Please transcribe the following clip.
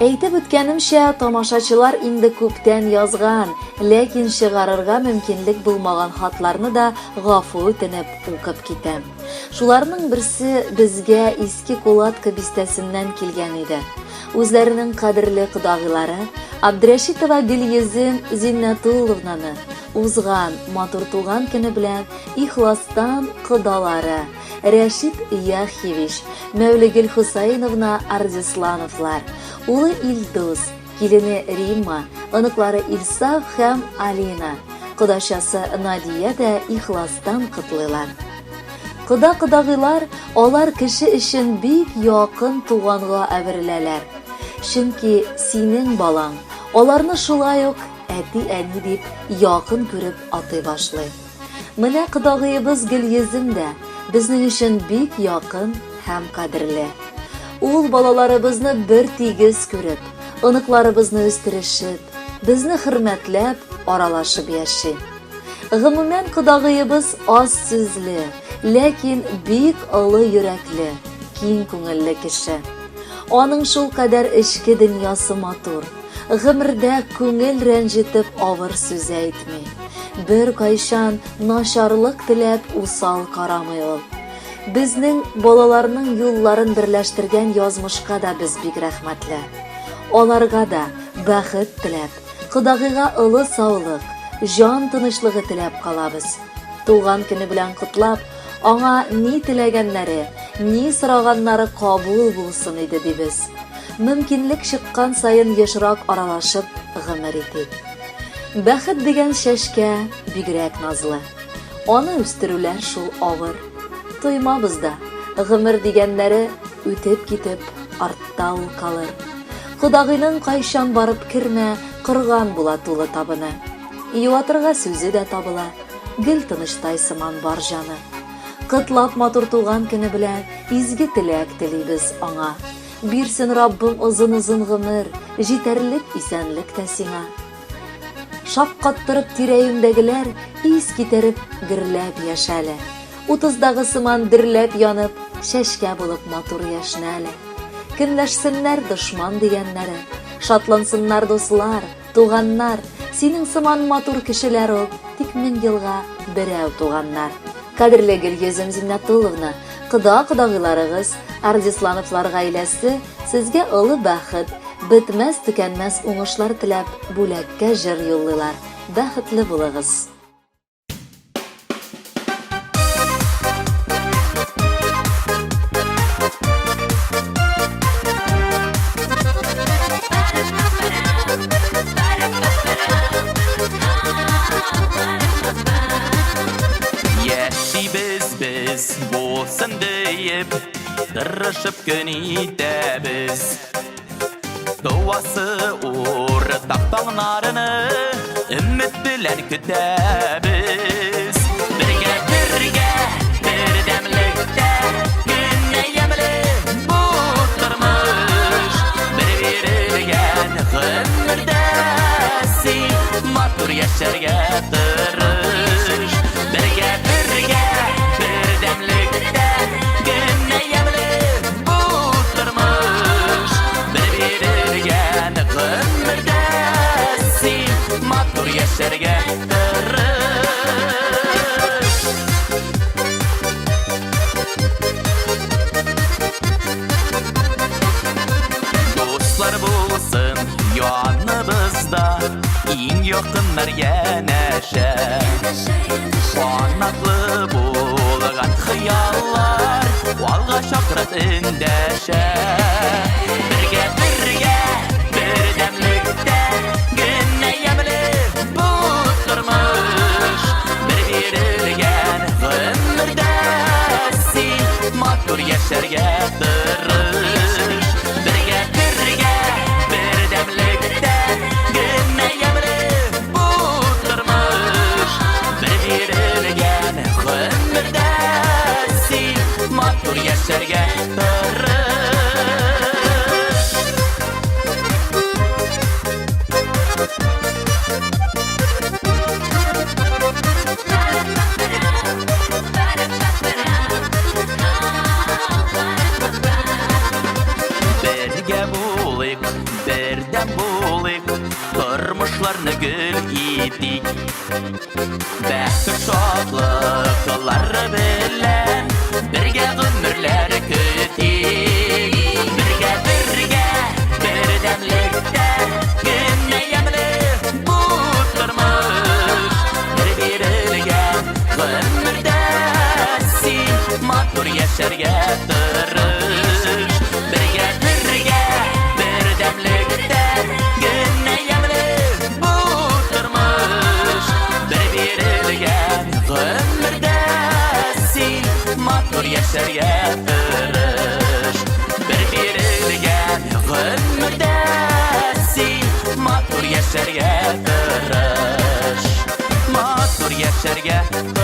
Әйтеп үткәнемчә, тамашачылар инде күптән язган, ләкин чыгарырга мөмкинлек булмаган хатларны да гафу үтенеп укып китәм. Шуларның берсе безгә Иске Кулатка бистәсеннән килгән иде. Үзләренең кадерле кодагыйлары Абдрәшитова Гөлйөзем Зиннәтулловнаны узган матур туган көне белән ихластан кодалары Рәшит Яхьевич, Мәүлегөл Хусаиновна Ардислановлар, улы Илдус, килене Римма, оныклары Илсаф һәм Алина, кодачасы Надия дә ихластан котлыйлар. Кода-кодагыйлар алар кеше өчен бик якын туганга әвереләләр. Чөнки синең балаң аларны шулай ук әти-әни дип якын күреп атый башлый. Менә кодагыебыз Гөлйөзем дә безнең өчен бик якын һәм кадерле. Ул балаларыбызны бер тигез күреп, оныкларыбызны үстерешеп, безне хөрмәтләп, аралашып яши. Гомумән, кодагыебыз аз сүзле, ләкин бик олы йөрәкле, киң күңелле кеше. Аның шулкадәр эчке дөньясы матур. Гомердә күңел рәнҗетеп авыр сүз әйтми. Беркайчан начарлык теләп усал карамый ул. Безнең балаларның юлларын берләштергән язмышка да без бик рәхмәтле. Аларга да бәхет теләп, кодагыйга олы саулык, җан тынычлыгы теләп калабыз. Туган көне белән котлап, аңа ни теләгәннәре, ни сораганнары кабул булсын иде дибез. Мөмкинлек чыккан саен ешрак аралашып гомер итик. Бәхет дигән чәчкә бигрәк назлы. Аны үстерүләр шул авыр. Тоймабыз да, гомер дигәннәре үтеп китеп, артта ул калыр. Кодагыйның кайчан барып кермә, корган була тулы табыны. Юатырга сүзе дә табыла, гел тынычтай сыман бар җаны. Котлап матур туган көне белән изге теләк телибез аңа. Бирсен Раббым озын-озын гомер, җитәрлек исәнлек тә сиңа. Шаккаттырып тирә-юньдәгеләр ис китереп гөрләп яшәле. Утыздагы сыман дөрләп янып, чәчкә булып матур яшнәле. Көнләшсеннәр дошман дигәннәре, шатлансыннар дуслар, Туганнар, синең сыман матур кешеләр ул, тик мең елга берәү туганнар. Кадерле Гөлйөзем Зиннәтулловна, кода-кодагыйларыгыз, Ардислановлар гаиләсе сезгә олы бәхет, бетмәс-төкәнмәс уңышлар теләп, бүләккә җыр юллыйлар. Бәхетле булыгыз! Яшибез без булсын диеп, тырышып көн итәбез. Туасы уртак таңнарны өмет белән көтәбез. Бергә, бергә, бердәмлектә генә ямьле бу тормыш. Бер бирелгән гомердә син матур яшәргә тырыш. Бергә, бергә, бердәмлектә генә ямьле Бу тормыш бер бирелгән гомердә син матур яшәргә тырыш. Дуслар булсын яныбызда, иң якыннар янәшә. Канатлы булган хыяллар алга чакырып эндәшә. Бергә, бергә, бердәмлектә генә ямьле бу тормыш. Бер бирелгән гомердә син матур яшәргә тырыш. Бергә, бергә, бердәмлектә генә ямьле бу тормыш. Бер бирелгән гомердә син матур яшәргә тырыш. Тормышларны гөл итик. Бәхет шатлыклар белән бергә гомерләр көтик. Бергә, бергә, бердәмлектә генә ямьле бу тормыш. Бер бирелгән гомердә син матур яшәргә тырыш. Бергә, бергә, бердәмлектә генә ямьле бу тормыш. Бер бирелгән гомердә син матур яшәргә тырыш. Бер бирелгән гомердә син матур яшәргә тырыш. Матур яшәргә.